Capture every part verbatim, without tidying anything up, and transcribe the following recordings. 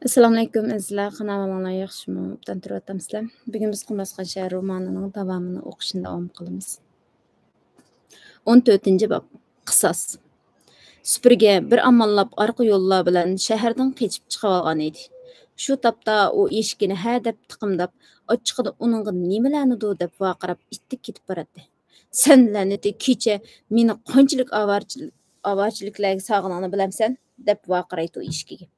ئەسسالامۇئەلەيكۇم ئەزىزلەر، قانداق ئەھۋالىڭلار، ياخشىمۇ؟ ئوبدان تۇرۇۋاتامسىلەر؟ بۈگۈن بىز قۇمراسخان شەھىرى رومانىنىڭ داۋامىنى ئوقۇشنى داۋام قىلىمىز. ئون تۆتىنچى باب، قىساس. سۈپۈرگە بىر ئاماللاپ ئارقا يوللار بىلەن شەھەردىن قېچىپ چىقىۋالغان ئىدى. شۇ تاپتا ئۇ ئېشىكىنى ھە دەپ تىقىمداپ، ئاچچىقىدا ئۇنىڭغا نېمىلەرنىدۇ دەپ ۋارقىراپ ئىتتىك كېتىپ باراتتى. سەن لەنىتى كېچە مېنى قانچىلىك ئاۋارىچىلىك، ئاۋارىچىلىكلەرگە سالغىنىڭنى بىلەمسەن؟ دەپ ۋارقىرايتتى ئۇ ئېشىكىگە.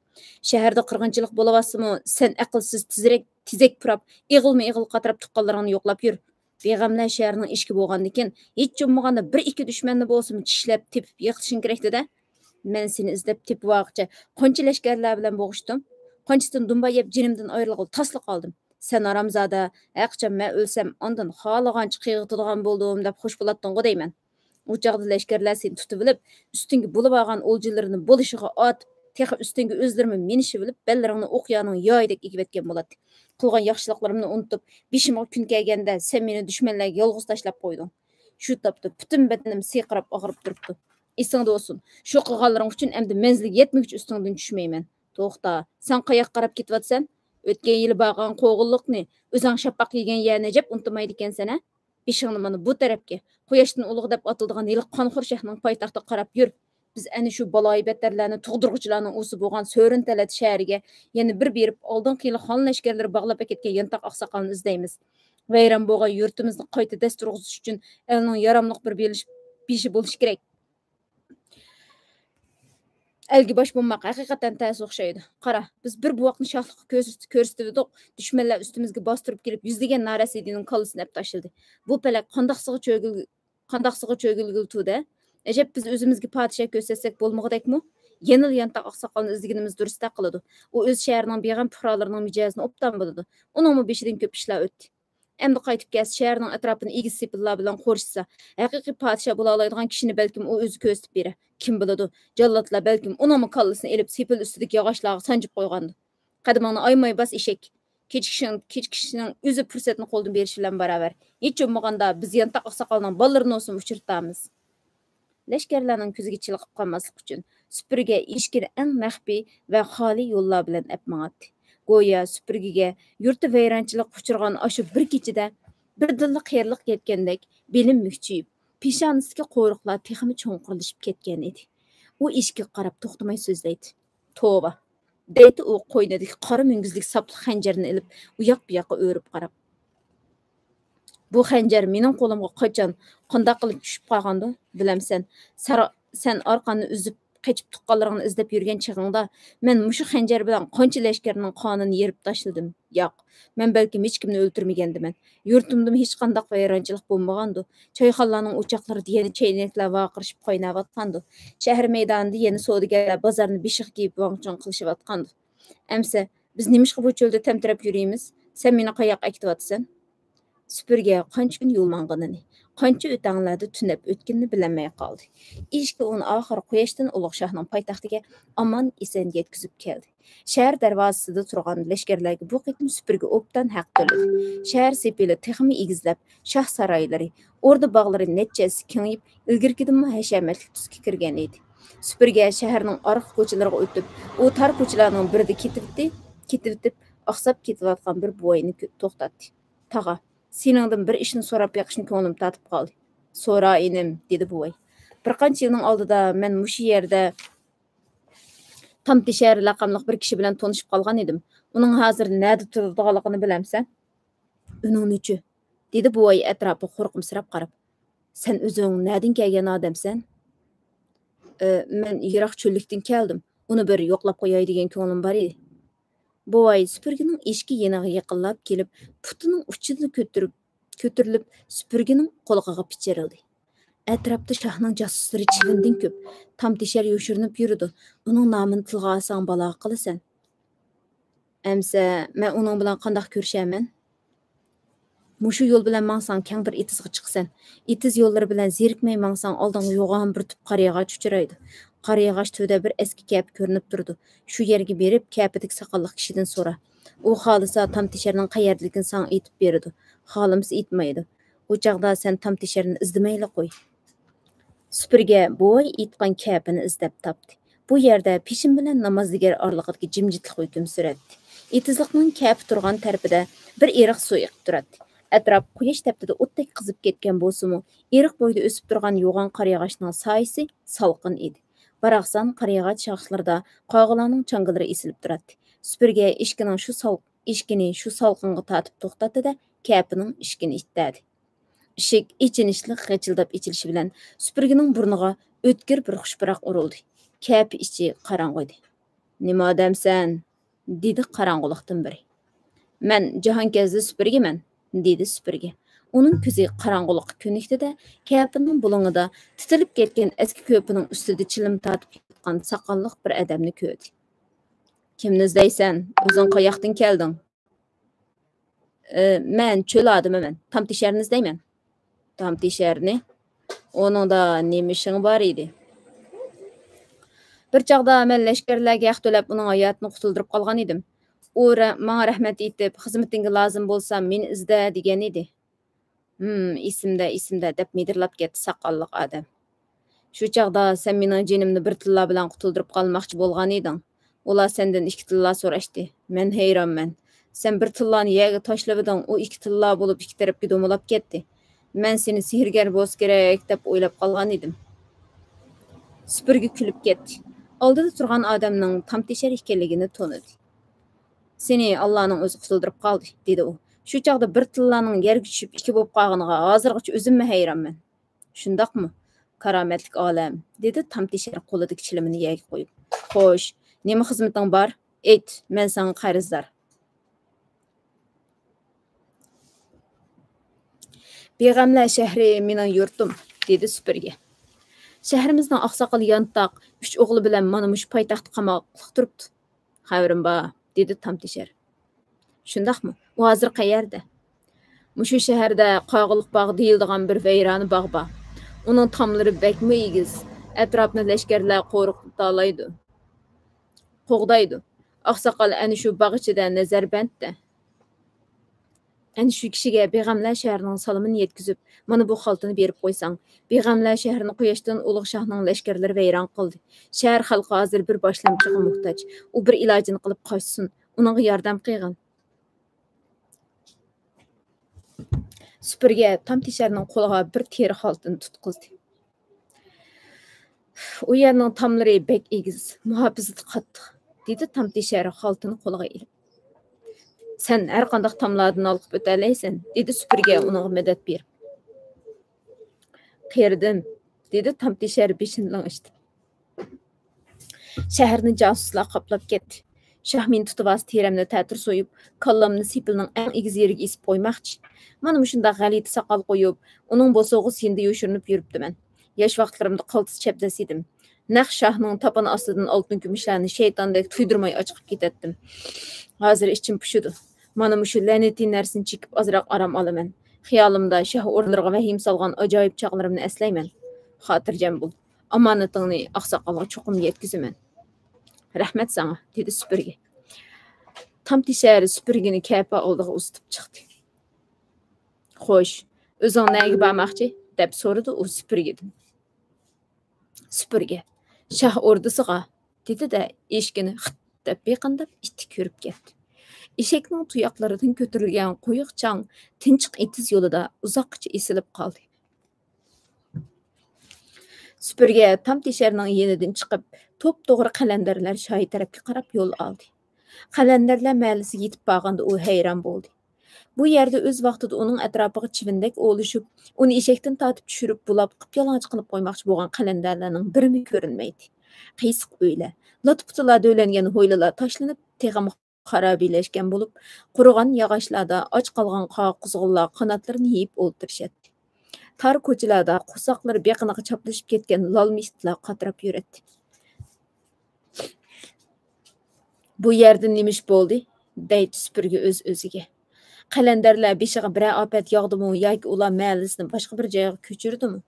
شەھەردە قىرغىنچىلىق بولۇۋاتسىمۇ، سەن ئەقىلسىز تېزرەك، تېزەك پۇراپ، ئېغىلمۇ ئېغىل قاتراپ تۇغقانلىرىڭنى يوقلاپ يۈر. بىغەملەر شەھەرنىڭ ئىشىكى بولغاندىكىن، ھېچ بولمىغاندا بىر ئىككى دۈشمەننى بولسىمۇ چىشلەپ تېپىپ يىقىتىشىڭ كېرەكتى-دە. مەن سېنى ئىزدەپ تېپىۋالغۇچە قانچە لەشكەرلەر بىلەن بوغۇشتۇم، قانچىسىدىن دۇمبا يەپ جېنىمدىن ئايرىلغىلى تاسلا قالدىم. سەن ھارامزادە، ھەرقاچان مەن ئۆلسەم، ئاندىن خالىغانچە قىيغىتىدىغان بولدۇم دەپ خوش بولاتتىڭغۇ دەيمەن. ئۇ چاغدا لەشكەرلەر سېنى تۇتۇۋېلىپ، ئۈستۈڭگە بولۇۋالغان ئولجىلىرىنى بولۇشىغا ئات، تېخى ئۈستۈڭگە ئۆزلىرىمۇ مىنىشىۋېلىپ، بەللىرىڭنى ئوق يانىڭ يايىدەك ئېگىۋەتكەن بولاتتى. قىلغان ياخشىلىقلىرىمنى ئۇنتۇپ، بېشىمغا كۈن كەلگەندە سەن مېنى دۈشمەنلەرگە يالغۇز تاشلاپ قويدۇڭ. شۇ تاپتا پۈتۈن بەدىنىم سىرقىراپ ئاغرىپ تۇرۇپتۇ. ئېسىڭدە بولسۇن، شۇ قىلغانلىرىڭ ئۈچۈن ئەمدى مەنزىلگە يەتمىگۈچە ئۈستۈڭدىن چۈشمەيمەن. توختا، سەن قاياققا قاراپ كېتىۋاتىسەن؟ ئۆتكەن يىلى بارغان قوغۇنلۇقنى، ئۆزۈڭ شاپاق يېگەن يەرنى ئەجەب ئۇنتۇمايدىكەنسەن ھە؟ بېشىڭنى مانا بۇ تەرەپكە، قۇياشتىن ئۇلۇغ دەپ ئاتىلىدىغان ھېلىقى قانخور شەھىرنىڭ پايتەختىگە قاراپ يۈر. بىز ئەنە شۇ بالايىبەتەرلەرنى تۇغدۇرغۇچىلارنىڭ ئۇۋىسى بولغان سۆرۈن تەلەت شەھىرىگە يەنە بىر بېرىپ، ئالدىنقى يىلى خان لەشكەرلىرى باغلاپ ئەكەتكەن يانتاق ئاقساقالنى ئىزدەيمىز. ۋەيران بولغان يۇرتىمىزنى قايتا دەس تۇرغۇزۇش ئۈچۈن ئەلنىڭ ياراملىق بىر بېلىش-، بېشى بولۇشى كېرەك. ئەلگە باش بولماق ھەقىقەتەن تەس ئوخشايدۇ. قارا، بىز بىر بوۋاقنى شاھلىققا كۆرس-، كۆرسىتىۋىدۇق، دۈشمەنلەر ئۈستىمىزگە باستۇرۇپ كېلىپ، يۈزلىگەن نارەسىدىنىڭ كاللىسىنى ئەپ تاشلىدى. بۇ پەلەك قانداقسىغا چۆگۈل-، قانداقسىغا چۆگۈلگىلى تۇردى؟ ئەجەب، بىز ئۆزىمىزگە پادىشاھ كۆرسەتسەك بولمىغۇدەكمۇ؟ يەنىلا يانتاق ئاقساقالنى ئىزدىگىنىمىز دۇرۇستەك قىلىدۇ. ئۇ ئۆز شەھىرىنىڭ بىغەم پۇقرالىرىنىڭ مىجەزىنى ئوبدان بىلىدۇ. ئۇنىڭمۇ بېشىدىن كۆپ ئىشلار ئۆتتى. ئەمدى قايتىپ كەلسە، شەھەرنىڭ ئەتراپىنى ئېگىز سېپىللار بىلەن قورشىسا، ھەقىقىي پادىشاھ بولالايدىغان كىشىنى بەلكىم ئۇ ئۆزى كۆرسىتىپ بېرەر. كىم بىلىدۇ، جاللاتلار بەلكىم ئۇنىڭمۇ كاللىسىنى ئېلىپ، سېپىل ئۈستىدىكى ياغاچلارغا سانجىپ قويغاندۇ. قەدىمىڭنى ئايىماي باس، ئېشەك. كېچىكىشىڭ، كېچىكىشنىڭ ئۆزى پۇرسەتنى قولدىن بېرىش بىلەن باراۋەر. ھېچ بولمىغاندا بىز يانتاق ئاقساقالنىڭ بالىلىرىنى بولسىمۇ ئۇچرىتارمىز. لەشكەرلەرنىڭ كۆزىگە چېلىقىپ قالماسلىق ئۈچۈن، سۈپۈرگە ئېشىكىنى ئەڭ مەخپىي ۋە خالىي يوللار بىلەن ئەپ ماڭاتتى. گويا سۈپۈرگىگە يۇرتى ۋەيرانچىلىققا ئۇچرىغان ئاشۇ بىر كېچىدە بىردىنلا قېرىلىق يەتكەندەك بېلىم مۈكچىيىپ، پېشانىسىدىكى قورۇقلار تېخىمۇ چوڭقۇرلىشىپ كەتكەن ئىدى. ئۇ ئېشىككە قاراپ توختىماي سۆزلەيتتى. توۋا! دەيتتى ئۇ قوينىدىكى قارا مۈڭگۈزلۈك ساپلىق خەنجىرىنى ئېلىپ، ئۇياق-بۇياققا ئۆرۈپ قاراپ. بۇ خەنجەر مېنىڭ قولۇمغا قاچان، قانداق قىلىپ چۈشۈپ قالغاندۇ، بىلەمسەن؟ سەر-، سەن ئارقاننى ئۈزۈپ، قېچىپ تۇغقانلىرىڭنى ئىزدەپ يۈرگەن چېغىڭدا، مەن مۇشۇ خەنجەر بىلەن قانچە لەشكەرنىڭ قانىنى يېرىپ تاشلىدىم. ياق، مەن بەلكىم ھېچكىمنى ئۆلتۈرمىگەندىمەن. يۇرتۇمدىمۇ ھېچقانداق ۋەيرانچىلىق بولمىغاندۇ. چايخانىلارنىڭ ئوچاقلىرىدا يەنە چەينەكلەر ۋارقىرىشىپ قايناۋاتقاندۇ. شەھەر مەيدانىدا يەنە سودىگەرلەر بازارنى بېشىغا كىيىپ ۋاڭ-چۇڭ قىلىشىۋاتقاندۇ. ئەمسە، بىز نېمىشقا بۇ چۆلدە تەمتىرەپ يۈرىمىز؟ سەن مېنى قاياققا ئەكېتىۋاتىسەن؟ سۈپۈرگە قانچە كۈن يول ماڭغىنىنى، قانچە ئۆتەڭلەردە تۈنەپ ئۆتكىنىنى بىلەلمەي قالدى. ئېشىكى ئۇنى ئاخىرى قۇياشتىن ئۇلۇغ شاھنىڭ پايتەختىگە ئامان-ئېسەن يەتكۈزۈپ كەلدى. شەھەر دەرۋازىسىدا تۇرغان لەشكەرلەرگە بۇ قېتىم سۈپۈرگە ئوبدان ھەق تۆلىدى. شەھەر سېپىلى تېخىمۇ ئېگىزلەپ، شاھ سارايلىرى، ئوردا باغلىرى نەچچە ھەسسە كېڭىيىپ، ئىلگىرىكىدىنمۇ ھەشەمەتلىك تۈسكە كىرگەن ئىدى. سۈپۈرگە شەھەرنىڭ ئارقا كوچىلىرىغا ئۆتۈپ، ئۇ تار كوچىلارنىڭ بىرىدە كېتىۋىتتى، كېتىۋېتىپ، ئاقساپ كېتىۋاتقان بىر بوۋاينى كۆ-، توختاتتى. تاغا، سېنىڭدىن بىر ئىشنى سوراپ بېقىشنى كۆڭلۈم تارتىپ قالدى. سورا، ئىنىم، دېدى بوۋاي. بىر قانچە يىلنىڭ ئالدىدا مەن مۇشۇ يەردە تامتېشەر لەقەملىق بىر كىشى بىلەن تونۇشۇپ قالغان ئىدىم. ئۇنىڭ ھازىر نەدە تۇرىدىغانلىقىنى بىلەمسەن؟ ئۇنىڭنىچۇ؟ دېدى بوۋاي ئەتراپىغا قورقۇمسىراپ قاراپ. سەن ئۆزۈڭ نەدىن كەلگەن ئادەمسەن؟ ئە، مەن يىراق چۆللۈكتىن كەلدىم. ئۇنى بىر يوقلاپ قوياي دېگەن كۆڭلۈم بار ئىدى. بوۋاي سۈپۈرگىنىڭ ئېشىكى يېنىغا يېقىنلاپ كېلىپ، پۇتىنىڭ ئۇچىدا كۆتۈرۈپ، كۆتۈرۈلۈپ، سۈپۈرگىنىڭ قۇلىقىغا پىچىرلىدى. ئەتراپتا شاھنىڭ جاسۇسلىرى چىۋىندىن كۆپ. تامتېشەر يوشۇرۇنۇپ يۈرىدۇ. ئۇنىڭ نامىنى تىلغا ئالساڭ بالاغا قالىسەن. ئەمسە مەن ئۇنىڭ بىلەن قانداق كۆرۈشەرمەن؟ مۇشۇ يول بىلەن ماڭساڭ كەڭ بىر ئېتىزغا چىقىسەن. ئېتىز يوللىرى بىلەن زېرىكمەي ماڭساڭ ئالدىڭغا يوغان بىر تۈپ قارىياغاچ ئۇچرايدۇ. قارىياغاچ تۈۋىدە بىر ئەسكى كەپە كۆرۈنۈپ تۇرىدۇ. شۇ يەرگە بېرىپ، كەپىدىكى ساقاللىق كىشىدىن سورا. ئۇ خالىسا تامتېشەرنىڭ قەيەردىلىكىنى ساڭا ئېيتىپ بېرىدۇ. خالىمىسا ئېيتمايدۇ. ئۇ چاغدا سەن تامتېشەرنى ئىزدىمەيلا قوي. سۈپۈرگە بوۋاي ئېيتقان كەپىنى ئىزدەپ تاپتى. بۇ يەردە پېشىن بىلەن نامازدىگەر ئارىلىقىدىكى جىمجىتلىق ھۆكۈم سۈرەتتى. ئېتىزلىقنىڭ كەپە تۇرغان تەرىپىدە بىر ئېرىق سۇ ئېقىپ تۇراتتى. ئەتراپ قۇياش تەپتىدە ئوتتەك قىزىپ كەتكەن بولسىمۇ، ئېرىق بويىدا ئۆسۈپ تۇرغان يوغان قارىياغاچنىڭ سايىسى سالقىن ئىدى. باراقسان قارىياغاچ شاخلىرىدا قاغىلارنىڭ چاڭگىلىرى ئېسىلىپ تۇراتتى. سۈپۈرگە ئېشىكىنىڭ شۇ سال-، ئېشىكىنى شۇ سالقىنغا تارتىپ توختاتتى-دە، كەپىنىڭ ئىشىكىنى ئىتتەدى. ئىشىك ئېچىنىشلىق غىچىلداپ ئېچىلىشى بىلەن سۈپۈرگىنىڭ بۇرنىغا ئۆتكۈر بىر خۇش پۇراق ئۇرۇلدى. كەپە ئىچى قاراڭغۇ ئىدى. «نېمە ئادەمسەن؟» دېدى قاراڭغۇلۇقتىن بىرى. «مەن جاھانكەزدى سۈپۈرگىمەن»، دېدى سۈپۈرگە. ئۇنىڭ كۆزى قاراڭغۇلۇققا كۆنۈكتى-دە، كەپىنىڭ بۇلۇڭىدا تىتىلىپ كەتكەن ئەسكى كۆپىنىڭ ئۈستىدە چىلىم تارتىپ ياتقان ساقاللىق بىر ئادەمنى كۆردى. «كىمنى ئىزدەيسەن؟ ئۆزۈڭ قاياقتىن كەلدىڭ؟» «ئى، مەن چۆل ئادىمىمەن، تامتېشەرنى ئىزدەيمەن.» «تامتېشەرنى؟ ئۇنىڭدا نېمە ئىشىڭ بار ئىدى؟» «بىر چاغدا مەن لەشكەرلەرگە ھەق تۆلەپ، ئۇنىڭ ھاياتىنى قۇتۇلدۇرۇپ قالغان ئىدىم. ئۇ رە-، ماڭا رەھمەت ئېيتىپ، خىزمىتىڭگە لازىم بولسام، مېنى ئىزدە، دېگەن ئىدى.» «ھىم، ئېسىمدە، ئېسىمدە»، دەپ مىدىرلاپ كەتتى ساقاللىق ئادەم. «شۇ چاغدا سەن مېنىڭ جېنىمنى بىر تىللا بىلەن قۇتۇلدۇرۇپ قالماقچى بولغان ئىدىڭ. ئۇلار سەندىن ئىككى تىللا سوراشتى. مەن ھەيرانمەن. سەن بىر تىللانى يەرگە تاشلىۋىدىڭ، ئۇ ئىككى تىللا بولۇپ ئىككى تەرەپكە دومىلاپ كەتتى. مەن سېنى سېھىرگەر بولسا كېرەك دەپ ئويلاپ قالغان ئىدىم.» سۈپۈرگە كۈلۈپ كەتتى. ئالدىدا تۇرغان ئادەمنىڭ تامتېشەر ئىكەنلىكىنى تونۇدى. «سېنى ئاللانىڭ ئۆزى قۇتۇلدۇرۇپ قالدى»، دېدى ئۇ. «شۇ چاغدا بىر تىللانىڭ يەرگە چۈشۈپ ئىككى بولۇپ قالغىنىغا ھازىرغىچە ئۆزۈممۇ ھەيرانمەن.» «شۇنداقمۇ؟ كارامەتلىك ئالەم»، دېدى تامتېشەر قولىدىكى چىلىمىنى يەرگە قويۇپ. «خوش، نېمە خىزمىتىڭ بار؟ ئېيت، مەن ساڭا قەرزدار.» «بىغەملەر شەھىرى مېنىڭ يۇرتۇم»، دېدى سۈپۈرگە. «شەھىرىمىزنىڭ ئاقساقىلى يانتاق ئۈچ ئوغلى بىلەن مانا مۇشۇ پايتەختتە قاماقلىق تۇرۇپتۇ.» «خەۋىرىم بار»، دېدى تامتېشەر. «شۇنداقمۇ؟ ئۇ ھازىر قەيەردە؟» «مۇشۇ شەھەردە قاغىلىق باغ دېيىلىدىغان بىر ۋەيرانە باغ بار. ئۇنىڭ تاملىرى بەكمۇ ئېگىز. ئەتراپنى لەشكەرلەر قورۇقلىتالايدۇ، قوغدايدۇ. ئاقساقال ئەنە شۇ باغ ئىچىدە نەزەربەندتە. ئەنە شۇ كىشىگە بىغەملەر شەھىرىنىڭ سالىمىنى يەتكۈزۈپ، مانا بۇ خالتىنى بېرىپ قويساڭ، بىغەملەر شەھىرىنى قۇياشتىن ئۇلۇغ شاھنىڭ لەشكەرلىرى ۋەيران قىلدى. شەھەر خەلقى ھازىر بىر باشلامچىغا موھتاج. ئۇ بىر ئىلاجىنى قىلىپ قاچسۇن. ئۇنىڭغا ياردەم قىلغىن.» سۈپۈرگە تامتېشەرنىڭ قولىغا بىر تېرە خالتىنى تۇتقۇزدى. «ئۇ يەرنىڭ تاملىرى بەك ئېگىز، مۇھاپىزىتى قاتتىق»، دېدى تامتېشەر خالتىنى قولىغا ئېلىپ. «سەن ھەر قانداق تاملاردىن ھالقىپ ئۆتەلەيسەن»، دېدى سۈپۈرگە ئۇنىڭغا مەدەت بېرىپ. «قېرىدىم»، دېدى تامتېشەر بېشىنى لىڭشىتىپ. «شەھەرنى جاسۇسلار قاپلاپ كەتتى. شاھ مېنى تۇتۇۋالسا، تېرەمنى تەتۈر سويۇپ، كاللامنى سېپىلنىڭ ئەڭ ئېگىز يېرىگە ئېسىپ قويماقچى. مانا مۇشۇنداق غەلىتە ساقال قويۇپ، ئۇنىڭ بوسۇغىسى يېنىدا يوشۇرۇنۇپ يۈرۈپتىمەن. ياش ۋاقىتلىرىمدا قالتىس چەبدەس ئىدىم. نەق شاھنىڭ تاپىنى ئاستىدىن ئالتۇن كۈمۈشلەرنى شەيتاندەك تۇيدۇرماي ئاچىقىپ كېتەتتىم. ھازىر ئىچىم پۇشىدۇ. مانا مۇشۇ لەنىتى نەرسىنى چېكىپ ئازراق ئارام ئالىمەن. خىيالىمدا شاھ ئورنىغا ۋەھىمە سالغان ئاجايىپ چاغلىرىمنى ئەسلەيمەن. خاتىرجەم بول. ئامانىتىڭنى ئاقساقالغا چوقۇم يەتكۈزىمەن. رەھمەت ساڭا»، دېدى سۈپۈرگە. تامتېشەر سۈپۈرگىنى كەپە ئالدىغا ئۇزىتىپ چىقتى. «خوش، ئۆزۈڭ نەگە بارماقچى؟» دەپ سورىدى ئۇ سۈپۈرگىدىن. سۈپۈرگە: «شاھ ئوردىسىغا» دېدى-دە، ئېشىكىنى خىت دەپ بېقىنداپ ئىتتىك يۈرۈپ كەتتى. ئېشەكنىڭ تۇياقلىرىدىن كۆتۈرۈلگەن قويۇق چاڭ تىنچىق ئېتىز يولىدا ئۇزاققىچە ئېسىلىپ قالدى. سۈپۈرگە تامتېشەرنىڭ يېنىدىن چىقىپ، توپتوغرا قەلەندەرلەر شاھى تەرەپكە قاراپ يول ئالدى. قەلەندەرلەر مەھەللىسىگە يېتىپ بارغاندا ئۇ ھەيران بولدى. بۇ يەردە ئۆز ۋاقتىدا ئۇنىڭ ئەتراپىغا چىۋىندەك ئولىشىپ، ئۇنى ئېشەكتىن تارتىپ چۈشۈرۈپ، بۇلاپ، قىپيالىڭاچ قىلىپ قويماقچى بولغان قەلەندەرلەرنىڭ بىرىمۇ كۆرۈنمەيتتى. قىيسىق ئۆيلەر، لاتا-پۇتىلار دۆۋىلەنگەن ھويلىلار تاشلىنىپ، تېخىمۇ خارابىلەشكەن بولۇپ، قۇرۇغان ياغاچلاردا ئاچ قالغان قاغا-قۇزغۇنلار قاناتلىرىنى يېيىپ ئولتۇرۇشاتتى. تار كوچىلاردا قورساقلىرى بېقىنىغا چاپلىشىپ كەتكەن لالما ئىتلار قاتراپ يۈرەتتى. «بۇ يەردە نېمە ئىش بولدى؟» دەيتتى سۈپۈرگە ئۆز-ئۆزىگە. «قەلەندەرلەر بېشىغا بىرەر ئاپەت ياغدىمۇ ياكى ئۇلار مەھەللىسىنى باشقا بىر جايغا كۆچۈردىمۇ؟»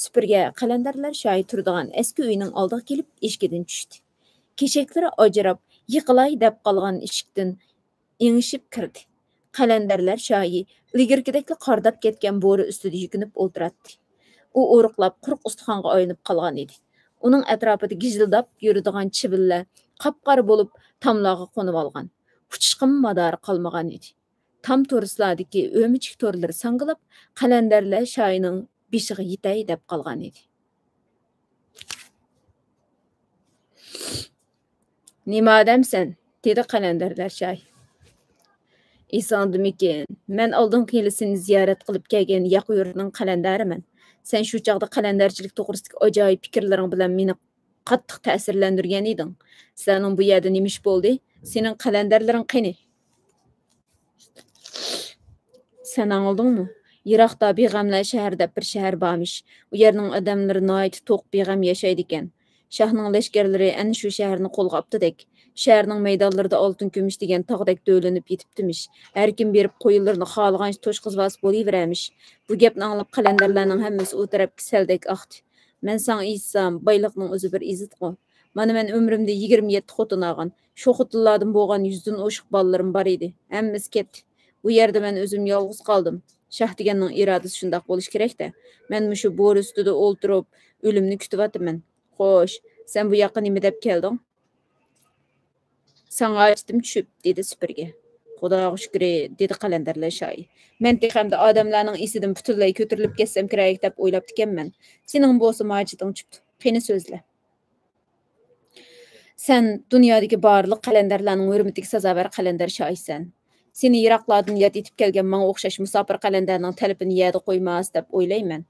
سۈپۈرگە قەلەندەرلەر شاھى تۇرىدىغان ئەسكى ئۆينىڭ ئالدىغا كېلىپ، ئېشىكىدىن چۈشتى. كېسەكلىرى ئاجراپ، يىقىلاي دەپ قالغان ئىشىكتىن ئېڭىشىپ كىردى. قەلەندەرلەر شاھى ئىلگىرىكىدەكلا قارىداپ كەتكەن بورا ئۈستىدە يۈكۈنۈپ ئولتۇراتتى. ئۇ ئورۇقلاپ، قۇرۇق ئۇستىخانغا ئايلىنىپ قالغان ئىدى. ئۇنىڭ ئەتراپىدا گىژىلداپ يۈرىدىغان چىۋىنلەر قاپقارا بولۇپ، تاملارغا قونۇۋالغان. ئۇچۇشقىمۇ مادارى قالمىغان ئىدى. تام تورۇسلاردىكى ئۆمۈچۈك تورلىرى ساڭگىلاپ، قەلەندەرلەر شاھىنىڭ بېشىغا يېتەي دەپ قالغان ئىدى. «نېمە ئادەمسەن؟» دېدى قەلەندەرلەر شاھى. «ئېسىڭدىمىكىن؟ مەن ئالدىنقى يىلى سېنى زىيارەت قىلىپ كەلگەن ياقا يۇرتنىڭ قەلەندەرىمەن. سەن شۇ چاغدا قەلەندەرچىلىك توغرىسىدىكى ئاجايىپ پىكىرلىرىڭ بىلەن مېنى قاتتىق تەسىرلەندۈرگەن ئىدىڭ. سىلەرنىڭ بۇ يەردە نېمە ئىش بولدى؟ سېنىڭ قەلەندەرلىرىڭ قېنى؟» سەن ئاڭلىدىڭمۇ؟ يىراقتا بىغەملەر شەھىرى دەپ بىر شەھەر بارمىش. ئۇ يەرنىڭ ئادەملىرى ناھايىتى توق، بىغەم ياشايدىكەن. شاھنىڭ لەشكەرلىرى ئەنە شۇ شەھەرنى قولغا ئاپتۇدەك. شەھەرنىڭ مەيدانلىرىدا ئالتۇن، كۈمۈش دېگەن تاغدەك دۆۋىلىنىپ يېتىپتىمىش. ھەر كىم بېرىپ قويۇنلىرىنى خالىغانچە توشقۇزۇۋالسا بولۇۋېرەرمىش. بۇ گەپنى ئاڭلاپ قەلەندەرلەرنىڭ ھەممىسى ئۇ تەرەپكە سەلدەك ئاقتى. مەن ساڭا ئېيتسام، بايلىقنىڭ ئۆزى بىر ئىززەتقۇ. مانا مەن ئۆمرۈمدە يىگىرمە يەتتە خوتۇن ئالغان. شۇ خوتۇنلاردىن بولغان يۈزدىن ئوشۇق بالىلىرىم بار ئىدى. ھەممىسى كەتتى. بۇ يەردە مەن ئۆزۈم يالغۇز قالدىم. شاھ دېگەننىڭ ئىرادىسى شۇنداق بولۇشى كېرەك-دە. مەن مۇشۇ بورا ئۈستىدە ئولتۇرۇپ، ئۆلۈمنى كۈتۈۋاتىمەن. خوش، سەن بۇ ياققا نېمە دەپ كەلدىڭ؟ ساڭا ھاجىتىم چۈشۈپ، دېدى سۈپۈرگە. خۇداغا شۈكرى، دېدى قەلەندەرلەر شاھى. مەن تېخى ئەمدى ئادەملەرنىڭ ئېسىدىن پۈتۈنلەي كۆتۈرۈلۈپ كەتسەم كېرەك دەپ ئويلاپتىكەنمەن. سېنىڭ بولسىمۇ ھاجىتىڭ چۈشۈپتۇ. قېنى سۆزلە. سەن دۇنيادىكى بارلىق قەلەندەرلەرنىڭ ھۆرمىتىگە سازاۋەر قەلەندەر شاھىسەن. سېنى يىراقلاردىن ياد ئېتىپ كەلگەن ماڭا ئوخشاش مۇساپىر قەلەندەرنىڭ تەلىپىنى يەردە قويماس دەپ ئويلايمەن.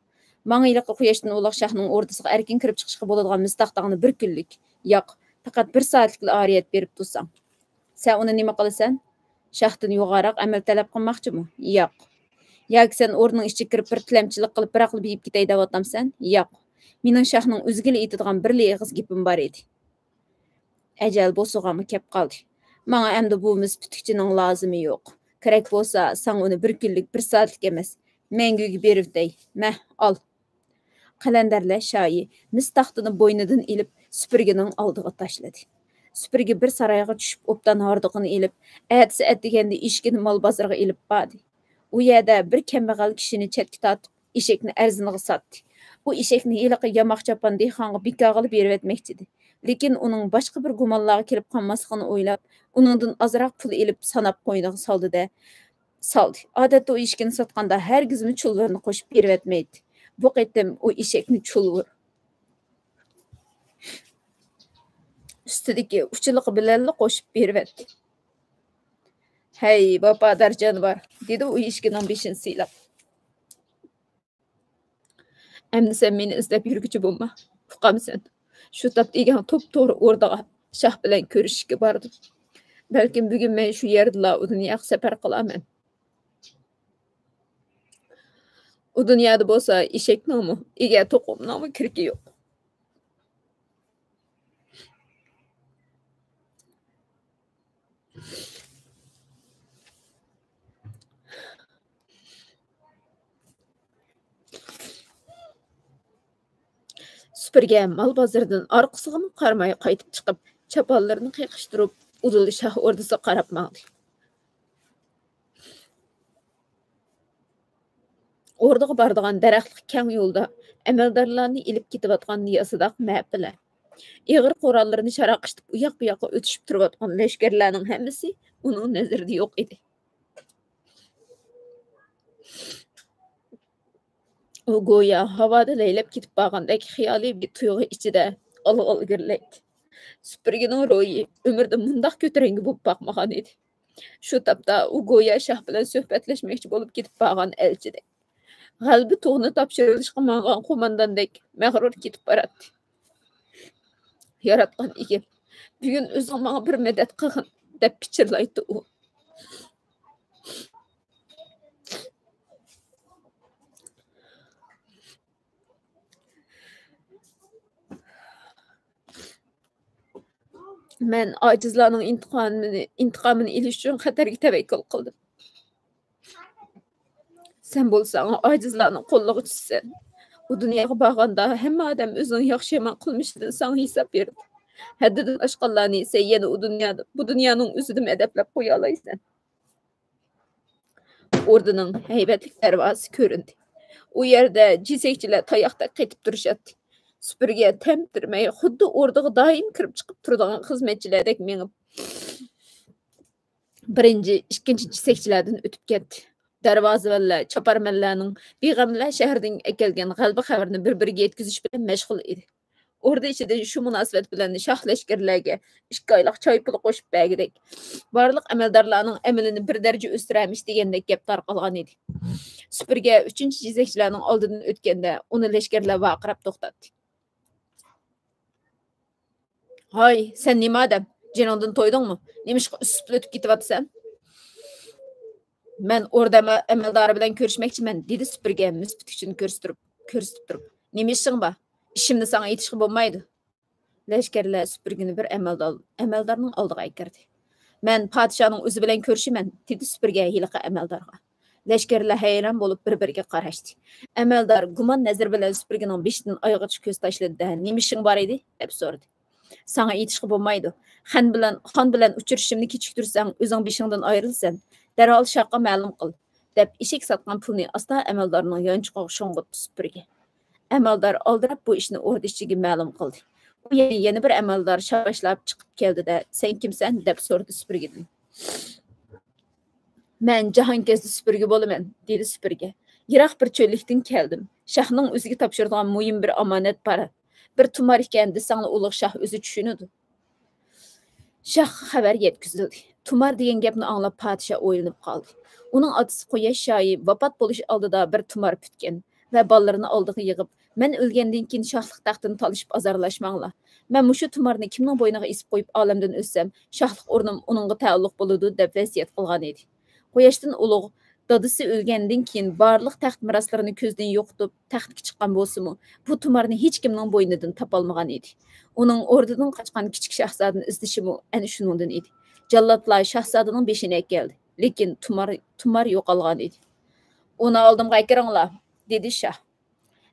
ماڭا ھېلىقى قۇياشتىن ئۇلۇغ شاھنىڭ ئوردىسىغا ئەركىن كىرىپ چىقىشقا بولىدىغان مىس تاختاڭنى بىر كۈنلۈك، ياق، پەقەت بىر سائەتلىكلا ئارىيەت بېرىپ تۇرساڭ. سەن ئۇنى نېمە قىلىسەن؟ شاھتىن يوغانراق ئەمەل تەلەپ قىلماقچىمۇ؟ ياق. ياكى سەن ئوردىنىڭ ئىچىگە كىرىپ بىر تىلەمچىلىك قىلىپ بىراقلا بېيىپ كېتەي دەۋاتامسەن؟ ياق. مېنىڭ شاھنىڭ ئۆزىگىلا ئېيتىدىغان بىرلا ئېغىز گېپىم بار ئىدى. ئەجەل بوسۇغاممۇ كەپ قالدى. ماڭا ئەمدى بۇ مىس پۈتۈكچىنىڭ لازىمى يوق. كېرەك بولسا ساڭا ئۇنى بىر كۈنلۈك، بىر سائەتلىك ئەمەس، مەڭگۈگە بېرىۋېتەي. مە، ئال. قەلەندەرلەر شاھى مىس تاختىنى بوينىدىن ئېلىپ، سۈپۈرگىنىڭ ئالدىغا تاشلىدى. سۈپۈرگە بىر سارايغا چۈشۈپ، ئوبدان ھاردۇقىنى ئېلىپ، ئەتىسى ئەتىگەندە ئېشىكىنى مال بازىرىغا ئېلىپ باردى. ئۇ يەردە بىر كەمبەغەل كىشىنى چەتكە تارتىپ، ئېشەكنى ئەرزىنىغا ساتتى. ئۇ ئېشەكنى ھېلىقى ياماق چاپان دېھقانغا بىكارغىلا بېرىۋەتمەكچىدى. لېكىن ئۇنىڭ باشقا بىر گۇمانلارغا كېلىپ قالماسلىقىنى ئويلاپ، ئۇنىڭدىن ئازراق پۇل ئېلىپ، ساناپ قوينىغا سالدى-دە، سالدى. ئادەتتە ئۇ ئېشىكىنى ساتقاندا ھەرگىزمۇ چۇلۋۇرنى قوشۇپ بېرىۋەتمەيتتى. بۇ قېتىم ئۇ ئېشەكنى چۇلۋۇر ئۈستىدىكى ئۇچىلىقى بىلەنلا قوشۇپ بېرىۋەتتى. «ھەي، ۋاپادار جانىۋار!» دېدى ئۇ ئېشىكىنىڭ بېشىنى سىيلاپ. «ئەمدى سەن مېنى ئىزدەپ يۈرگۈچى بولما، ئۇقامسەن؟ شۇ تاپتا ئىگەڭ توپتوغرا ئوردىغا، شاھ بىلەن كۆرۈشۈشكە باردى. بەلكىم بۈگۈن مەن شۇ يەردىلا ئۇ دۇنياغا سەپەر قىلارمەن. ئۇ دۇنيادا بولسا ئېشەكنىڭمۇ، ئىگە توقۇمنىڭمۇ كىرىكى يوق.» سۈپۈرگە مال بازىرىدىن ئارقىسىغىمۇ قارىماي قايتىپ چىقىپ، چاپانلىرىنى قېقىشتۇرۇپ، ئۇدۇل شاھ ئوردىسىغا قاراپ ماڭدى. ئوردىغا بارىدىغان دەرەخلىك كەڭ يولدا ئەمەلدارلارنى ئېلىپ كېتىۋاتقان ياسىداق مەپىلە، ئېغىر قوراللىرىنى شاراقشىتىپ ئۇياق-بۇياققا ئۆتۈشۈپ تۇرۇۋاتقان لەشكەرلەرنىڭ ھەممىسى ئۇنىڭ نەزىرىدە يوق ئىدى. ئۇ گويا ھاۋادا لەيلەپ كېتىپ بارغاندەك خىيالىي بىر تۇيغۇ ئىچىدە ئالغا ئىلگىرىلەيتتى. سۈپۈرگىنىڭ روھى ئۆمرىدە مۇنداق كۆتۈرەڭگۈ بولۇپ باقمىغان ئىدى. شۇ تاپتا ئۇ گويا شاھ بىلەن سۆھبەتلەشمەكچى بولۇپ كېتىپ بارغان ئەلچىدەك، غەلىبە تۇغىنى تاپشۇرۇۋېلىشقا ماڭغان قومانداندەك مەغرۇر كېتىپ باراتتى. «ياراتقان ئىگەم، بۈگۈن ئۆزۈڭ ماڭا بىر مەدەت قىلغىن» دەپ پىچىرلايتتى ئۇ. «مەن ئاجىزلارنىڭ ئىنتىقامىنى، ئىنتىقامىنى ئېلىش ئۈچۈن خەتەرگە تەۋەككۈل قىلدىم. سەن بولساڭ ئاجىزلارنىڭ قوللىغۇچىسىسەن. ئۇ دۇنياغا بارغاندا ھەممە ئادەم ئۆزىنىڭ ياخشى-يامان قىلمىشىدىن ساڭا ھېساب بېرىدۇ. ھەددىدىن ئاشقانلارنى سەن يەنە ئۇ دۇنيادا، بۇ دۇنيانىڭ ئۆزىدىمۇ ئەدەپلەپ قويالايسەن.» ئوردىنىڭ ھەيۋەتلىك دەرۋازىسى كۆرۈندى. ئۇ يەردە جېسەكچىلەر تاياقتەك قېتىپ تۇرۇشاتتى. سۈپۈرگە تەمتىرىمەي، خۇددى ئوردىغا دائىم كىرىپ چىقىپ تۇرىدىغان خىزمەتچىلەردەك مېڭىپ، بىرىنچى، ئىككىنچى جېسەكچىلەردىن ئۆتۈپ كەتتى. دەرۋازىۋەنلەر، چاپارمەنلەرنىڭ بىغەملەر شەھەردىن ئەكەلگەن غەلىبە خەۋىرىنى بىر-بىرىگە يەتكۈزۈش بىلەن مەشغۇل ئىدى. ئوردا ئىچىدىن شۇ مۇناسىۋەت بىلەن شاھ لەشكەرلەرگە ئىككى ئايلىق چاي پۇلى قوشۇپ بەرگۈدەك، بارلىق ئەمەلدارلارنىڭ ئەمىلىنى بىر دەرىجە ئۆستۈرەرمىش دېگەندەك گەپ تارقالغان ئىدى. سۈپۈرگە ئۈچىنچى جېسەكچىلەرنىڭ ئالدىدىن ئۆتكەندە، ئۇنى لەشكەرلەر ۋارقىراپ توختاتتى. ھاي، سەن نېمە ئادەم؟ جېنىڭدىن تويدۇڭمۇ؟ نېمىشقا ئۈسۈپ ئۆتۈپ كېتىۋاتىسەن؟ مەن ئوردا ئەمە-، ئەمەلدارى بىلەن كۆرۈشمەكچىمەن، دېدى سۈپۈرگە مۇز پۈتۈكچىنى كۆرسىتىپ، كۆرسىتىپ تۇرۇپ. نېمە ئىشىڭ بار؟ ئىشىمنى ساڭا ئېيتىشقا بولمايدۇ. لەشكەرلەر سۈپۈرگىنى بىر ئەمەلدار-، ئەمەلدارنىڭ ئالدىغا ئەكىردى. مەن پادىشاھنىڭ ئۆزى بىلەن كۆرۈشىمەن، دېدى سۈپۈرگە ھېلىقى ئەمەلدارغا. لەشكەرلەر ھەيران بولۇپ بىر-بىرىگە قاراشتى. ئەمەلدار گۇمان نەزىرى بىلەن سۈپۈرگىنىڭ بېشىدىن ئايىغىغىچە كۆز تاشلىدى-دە، نېمە ئىشىڭ بار ئىدى؟ دەپ سورىدى. ساڭا ئېيتىشقا بولمايدۇ. خەن بىلەن، خان بىلەن ئۇچرىشىشىمنى كېچىكتۈرسەڭ، ئۆزۈڭ بېشىڭدىن ئايرىلىسەن. دەرھال شاھقا مەلۇم قىل، دەپ ئېشەك ساتقان پۇلنى ئاستا ئەمەلدارنىڭ يانچۇقىغا شۇڭغۇتتى سۈپۈرگە. ئەمەلدار ئالدىراپ بۇ ئىشنى ئوردا ئىچىگە مەلۇم قىلدى. ئۇ يەنە، يەنە بىر ئەمەلدار شاۋاشلاپ چىقىپ كەلدى-دە، سەن كىمسەن؟ دەپ سورىدى سۈپۈرگىدىن. مەن جاھانكەزدى سۈپۈرگە بولىمەن، دېدى سۈپۈرگە. يىراق بىر چۆللۈكتىن كەلدىم. شاھنىڭ ئۆزىگە تاپشۇرىدىغان مۇھىم بىر ئامانەت بار. بىر تۇمار ئىكەن دېسەڭلا ئۇلۇغ شاھ ئۆزى چۈشىنىدۇ. شاھقا خەۋەر يەتكۈزۈلدى. تۇمار دېگەن گەپنى ئاڭلاپ پادىشاھ ئويلىنىپ قالدى. ئۇنىڭ ئاتىسى قۇياش شاھى ۋاپات بولۇش ئالدىدا بىر تۇمار پۈتكەن ۋە بالىلىرىنى ئالدىغا يىغىپ، مەن ئۆلگەندىن كېيىن شاھلىق تەختىنى تالىشىپ ئازارلاشماڭلار. مەن مۇشۇ تۇمارنى كىمنىڭ بوينىغا ئېسىپ قويۇپ ئالەمدىن ئۆتسەم، شاھلىق ئورنۇم ئۇنىڭغا تەئەللۇق بولىدۇ، دەپ ۋەسىيەت قىلغان ئىدى. قۇياشتىن ئۇلۇغ دادىسى ئۆلگەندىن كېيىن بارلىق تەخت مىراسلىرىنى كۆزدىن يوقىتىپ، تەختكە چىققان بولسىمۇ، بۇ تۇمارنى ھېچكىمنىڭ بوينىدىن تاپالمىغان ئىدى. ئۇنىڭ ئوردىدىن قاچقان كىچىك شاھزادىنى ئىزدىشىمۇ ئەنە شۇنىڭدىن ئىدى. جاللاتلار شاھزادىنىڭ بېشىنى ئەكەلدى، لېكىن تۇمار، تۇمار يوقالغان ئىدى. ئۇنى ئالدىمغا ئەكىرىڭلار، دېدى شاھ.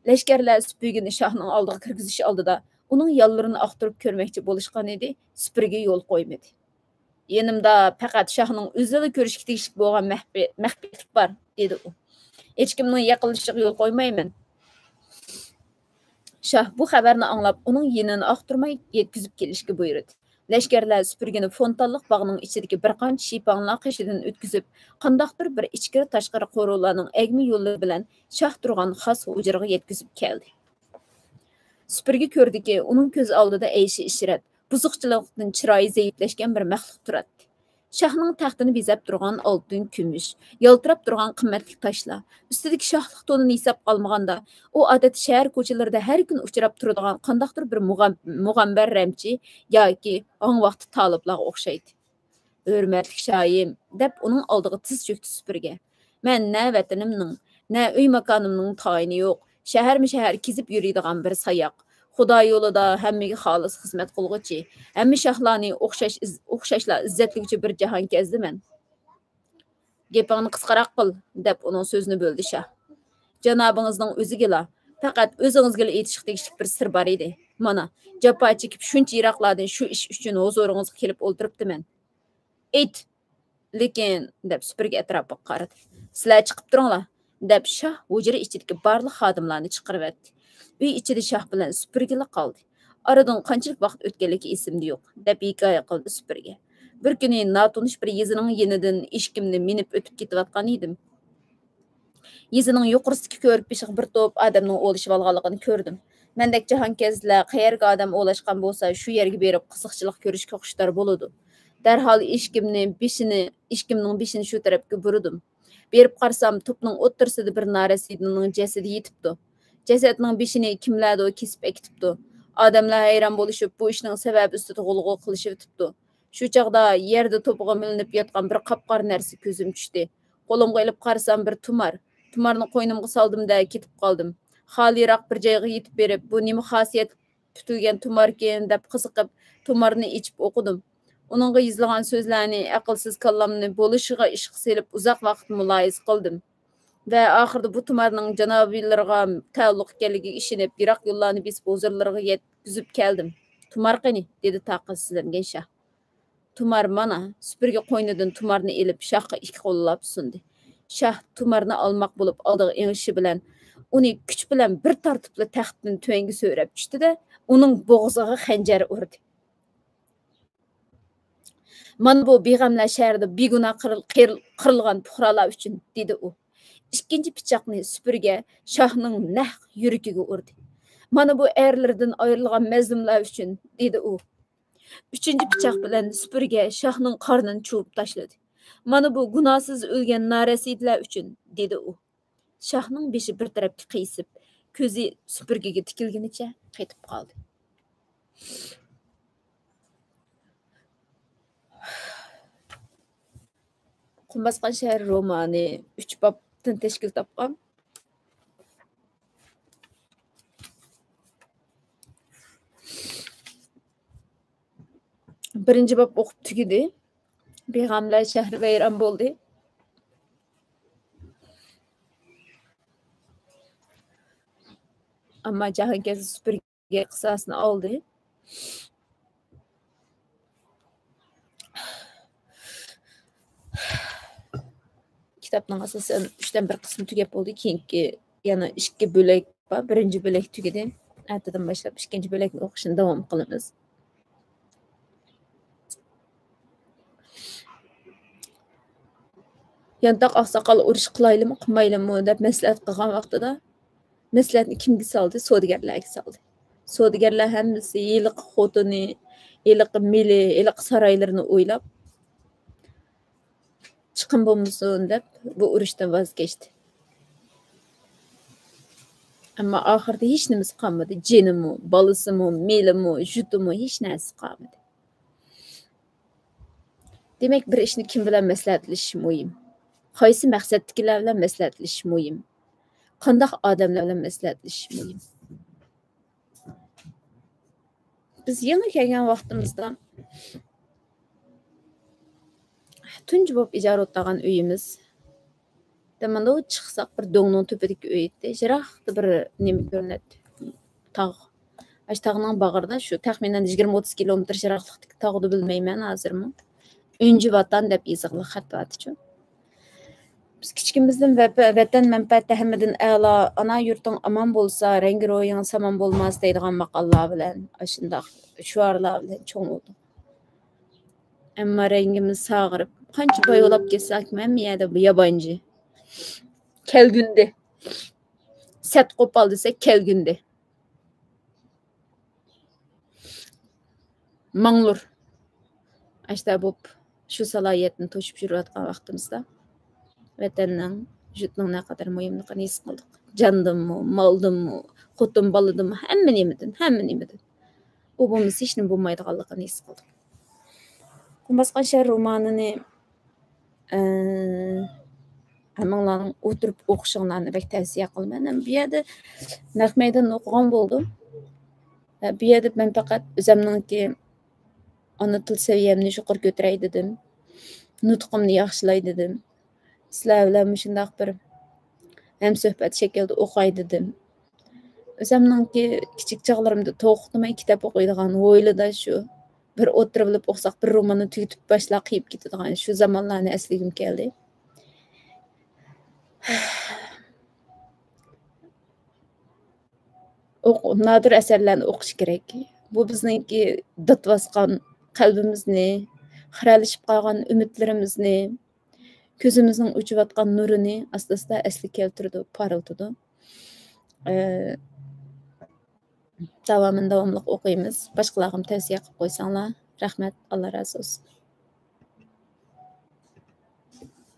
لەشكەرلەر سۈپۈرگىنى شاھنىڭ ئالدىغا كىرگۈزۈش ئالدىدا ئۇنىڭ يانلىرىنى ئاختۇرۇپ كۆرمەكچى بولۇشقان ئىدى، سۈپۈرگە يول قويمىدى. يېنىمدا پەقەت شاھنىڭ ئۆزىلا كۆرۈشكە تېگىشلىك بولغان مەخپىي-، مەخپىيەتلىك بار، دېدى ئۇ. ھېچكىمنىڭ يېقىنلىشىشىغا يول قويمايمەن. شاھ بۇ خەۋەرنى ئاڭلاپ، ئۇنىڭ يېنىنى ئاختۇرماي يەتكۈزۈپ كېلىشكە بۇيرۇدى. لەشكەرلەر سۈپۈرگىنى فونتانلىق باغنىڭ ئىچىدىكى بىر قانچە شىپاڭلار قېشىدىن ئۆتكۈزۈپ، قانداقتۇر بىر ئىچكىرى تاشقىرى قورۇلارنىڭ ئەگمە يوللىرى بىلەن شاھ تۇرغان خاس ھۇجرىغا يەتكۈزۈپ كەلدى. سۈپۈرگە كۆردىكى، ئۇنىڭ كۆز ئالدىدا ئەيشى ئىشرەت، بۇزۇقچىلىقتىن چىرايى زەئىپلەشكەن بىر مەخلۇق تۇراتتى. شاھنىڭ تەختىنى بېزەپ تۇرغان ئالتۇن، كۈمۈش، يالتىراپ تۇرغان قىممەتلىك تاشلار، ئۈستىدىكى شاھلىق تونىنى ھېسابقا ئالمىغاندا، ئۇ ئادەتتە شەھەر كوچىلىرىدا ھەر كۈنى ئۇچراپ تۇرىدىغان قانداقتۇر بىر مۇغەم-، مۇغەمبەر رەمچى ياكى ھاڭ ۋاقتى تالىپلارغا ئوخشايتتى. ھۆرمەتلىك شاھىم، دەپ ئۇنىڭ ئالدىغا تىز چۆكتى سۈپۈرگە. مەن نە ۋەتىنىمنىڭ، نە ئۆي ماكانىمنىڭ تايىنى يوق، شەھەرمۇ شەھەر كېزىپ يۈرىدىغان بىر ساياق. خۇدا يولىدا ھەممىگە خالىس خىزمەت قىلغۇچى، ھەممە شاھلارنى ئوخشاش ئىز-، ئوخشاشلا ئىززەتلىگۈچى بىر جاھانكەزدىمەن. گېپىڭنى قىسقىراق قىل، دەپ ئۇنىڭ سۆزىنى بۆلدى شاھ. جانابىڭىزنىڭ ئۆزىگىلا، پەقەت ئۆزىڭىزگىلا ئېيتىشقا تېگىشلىك بىر سىر بار ئىدى. مانا، جاپا چېكىپ شۇنچە يىراقلاردىن شۇ ئىش ئۈچۈن ھۇزۇرىڭىزغا كېلىپ ئولتۇرۇپتىمەن. ئېيت! لېكىن، دەپ سۈپۈرگە ئەتراپىغا قارىدى. سىلەر چىقىپ تۇرۇڭلار، دەپ شاھ ھۇجرا ئىچىدىكى بارلىق خادىملارنى چىقىرىۋەتتى. ئۆي ئىچىدە شاھ بىلەن سۈپۈرگىلا قالدى. ئارىدىن قانچىلىك ۋاقىت ئۆتكەنلىكى ئېسىمدە يوق، دەپ ھېكايە قىلدى سۈپۈرگە. بىر كۈنى ناتونۇش بىر يېزىنىڭ يېنىدىن ئېشىكىمنى مىنىپ ئۆتۈپ كېتىۋاتقان ئىدىم. يېزىنىڭ يۇقىرىسىدىكى كۆۋرۈك بېشىغا بىر توپ ئادەمنىڭ ئولىشىۋالغانلىقىنى كۆردۈم. مەندەك جاھانكەزلەر قەيەرگە ئادەم ئولاشقان بولسا، شۇ يەرگە بېرىپ قىزىقچىلىق كۆرۈشكە خۇشتار بولىدۇ. دەرھال ئېشىكىمنى بېشىنى، ئېشىكىمنىڭ بېشىنى شۇ تەرەپكە بۇرىدىم. بېرىپ قارىسام، توپنىڭ ئوتتۇرىسىدا بىر نارەسىدىنىڭ جەسىتى يېتىپتۇ. جەسەتنىڭ بېشىنى كىملەردۇ كېسىپ ئەكېتىپتۇ. ئادەملەر ھەيران بولۇشۇپ، بۇ ئىشنىڭ سەۋەبى ئۈستىدە غۇلغۇلا قىلىشىۋېتىپتۇ. شۇ چاغدا يەردە توپىغا مىلىنىپ ياتقان بىر قاپقارا نەرسە كۆزۈم چۈشتى. قولۇمغا ئېلىپ قارىسام، بىر تۇمار. تۇمارنى قوينۇمغا سالدىم-دە، كېتىپ قالدىم. خالىيراق بىر جايغا يېتىپ بېرىپ، بۇ نېمە خاسىيەت پۈتۈلگەن تۇماركىن دەپ قىزىقىپ، تۇمارنى ئېچىپ ئوقۇدۇم. ئۇنىڭغا يېزىلغان سۆزلەرنى ئەقىلسىز كاللامنى بولۇشىغا ئىشقا سېلىپ، ئۇزاق ۋاقىت مۇلاھىزە قىلدىم. ۋە ئاخىرىدا بۇ تۇمارنىڭ جانابىيلىرىغا تەئەللۇق ئىكەنلىكىگە ئىشىنىپ، يىراق يوللارنى بېسىپ، ھۇزۇرلىرىغا يەتكۈزۈپ كەلدىم. تۇمار قېنى؟ دېدى تاقەتسىزلەنگەن شاھ. تۇمار مانا. سۈپۈرگە قوينىدىن تۇمارنى ئېلىپ، شاھقا ئىككى قوللاپ سۇندى. شاھ تۇمارنى ئالماق بولۇپ، ئالدىغا ئېڭىشىشى بىلەن، ئۇنى كۈچ بىلەن بىر تارتىپلا تەختتىن تۆۋەنگە سۆرەپ چۈشتى-دە، ئۇنىڭ بوغۇزىغا خەنجەر ئۇردى. «مانا بۇ بىغەملەر شەھىرىدە بىگۇناھ قىرىل-، قىرىل-، قىرىلغان پۇقرالار ئۈچۈن» دېدى ئۇ. ئىككىنچى پىچاقنى سۈپۈرگە شاھنىڭ نەق يۈرىكىگە ئۇردى. «مانا بۇ ئەرلىرىدىن ئايرىلغان مەزلۇملار ئۈچۈن» دېدى ئۇ. ئۈچىنچى پىچاق بىلەن سۈپۈرگە شاھنىڭ قارنىنى چۇۋۇپ تاشلىدى. «مانا بۇ گۇناھسىز ئۆلگەن نارەسىدىلەر ئۈچۈن» دېدى ئۇ. شاھنىڭ بېشى بىر تەرەپكە قىيسىپ، كۆزى سۈپۈرگىگە تىكىلگىنىچە قېتىپ قالدى. قۇم باسقان شەھەر رومانى ئۈچ بابتىن تەشكىل تاپقان. بىرىنچى باب ئوقۇپ تۈگىدى. بىغەملەر شەھىرى ۋەيران بولدى. ئەمما جاھانكەز سۈپۈرگە قىساسىنى ئالدى. كىتابنىڭ ئاساسەن ئۈچتىن بىر قىسمى تۈگەپ بولدى. كېيىنكى يەنە ئىككى بۆلەك بار. بىرىنچى بۆلەك تۈگىدى. ئەتىدىن باشلاپ ئىككىنچى بۆلەكنى ئوقۇشنى داۋام قىلىمىز. يانتاق ئاقساقال ئۇرۇش قىلايلىمۇ، قىلمايلىمۇ دەپ مەسلىھەت قىلغان ۋاقتىدا، مەسلىھەتنى كىمگە سالدى؟ سودىگەرلەرگە سالدى. سودىگەرلەر ھەممىسى ھېلىقى خوتۇنى، ھېلىقى مېلى، ھېلىقى سارايلىرىنى ئويلاپ، چىقىم بولمىسۇن دەپ بۇ ئۇرۇشتىن ۋاز كەچتى. ئەمما ئاخىرىدا ھېچ نېمىسى قالمىدى. جېنىمۇ، بالىسىمۇ، مېلىمۇ، ژۇتىمۇ، ھېچ نەرسىسى قالمىدى. دېمەك، بىر ئىشنى كىم بىلەن مەسلىھەتلىشىش مۇھىم. قايسى مەقسەتتىكىلەر بىلەن مەسلىھەتلىشىش مۇھىم. قانداق ئادەملەر بىلەن مەسلىھەتلىشىش مۇھىم. بىز يېڭى كەلگەن ۋاقتىمىزدا تۇنجى بولۇپ ئىجارە ئولتۇرغان ئۆيىمىز. دە ماندۇ چىقساق، بىر دۆڭنىڭ تۈپىدىكى ئۆي ئىدى. يىراقتا بىر نېمە كۆرۈنەتتى. تاغ. ئاشۇ تاغنىڭ باغرىدا شۇ تەخمىنەن يىگىرمە ئوتتۇز كىلومېتىر يىراقلىقتىكى تاغدا بىلمەيمەن ھازىرمۇ. ئۈنجى ۋاتان دەپ يېزىقلىق خەت بارتىچۇ. بىز كىچىكىمىزدىن ۋەپ-، ۋەتەن مەنپەئەتى ھەممىدىن ئەلا، ئانا يۇرتۇڭ ئامان بولسا، رەڭگى روھىڭ سامان بولماس دەيدىغان ماقاللار بىلەن، ئاشۇنداق شوئارلار بىلەن چوڭ بولدۇق. ئەمما رەڭگىمىز ساغىرىپ، قانچە باي بولاپ كەتسەكمۇ، ھەممە يەردە بۇ يابانچى. كەلگۈندە. سەت قوپال دېسەك، كەلگۈندە. ماڭلۇر. ئاشتا بوپ، شۇ سالاھىيەتنى توشۇپ يۈرۈۋاتقان ۋاقتىمىزدا، ۋەتەننىڭ، يۇرتنىڭ نەقەدەر مۇھىملىقىنى ھېس قىلدۇق. جاندىنمۇ، مالدىنمۇ، خوتۇن بالىدىنمۇ، ھەممە نېمىدىن، ھەممە نېمىدىن. ئۇ بولمىسا ھېچنېمە بولمايدىغانلىقىنى ھېس قىلدۇق. قۇم باسقان شەھەر رومانىنى، ئە، ھەممىڭلارنىڭ ئولتۇرۇپ ئوقۇشۇڭلارنى بەك تەۋسىيە قىلىمەن. بۇ يەردە نەق مەيداندا ئوقۇغان بولدۇم. ئە، بۇ يەردە مەن پەقەت ئۆزەمنىڭكى ئانا تىل سەۋىيەمنى يۇقىرى كۆتۈرەي دېدىم. نۇتقۇمنى ياخشىلاي دېدىم. سىلەر بىلەن مۇشۇنداق بىر ھەمسۆھبەت شەكلىدە ئوقاي دېدىم. ئۆزۈمنىڭكى كىچىك چاغلىرىمدا توختىماي كىتاب ئوقۇيدىغان، ھويلىدا شۇ بىر ئولتۇرۇۋېلىپ ئوقۇساق، بىر روماننى تۈگىتىپ باشلاپ قېيىپ كېتىدىغان شۇ زامانلارنى ئەسلىگۈم كەلدى. ئوق-، نادىر ئەسەرلەرنى ئوقۇش كېرەك. بۇ بىزنىڭكى دات باسقان قەلبىمىزنى، خىرەلىشىپ قالغان ئۈمىدلىرىمىزنى، كۆزىمىزنىڭ ئۆچۈۋاتقان نۇرىنى ئاستا-ئاستا ئەسلىگە كەلتۈرىدۇ، پارلىتىدۇ. ئە، داۋامىنى داۋاملىق ئوقۇيمىز. باشقىلارغىمۇ تەۋسىيە قىلىپ قويساڭلار. رەھمەت، ئاللا رازى بولسۇن.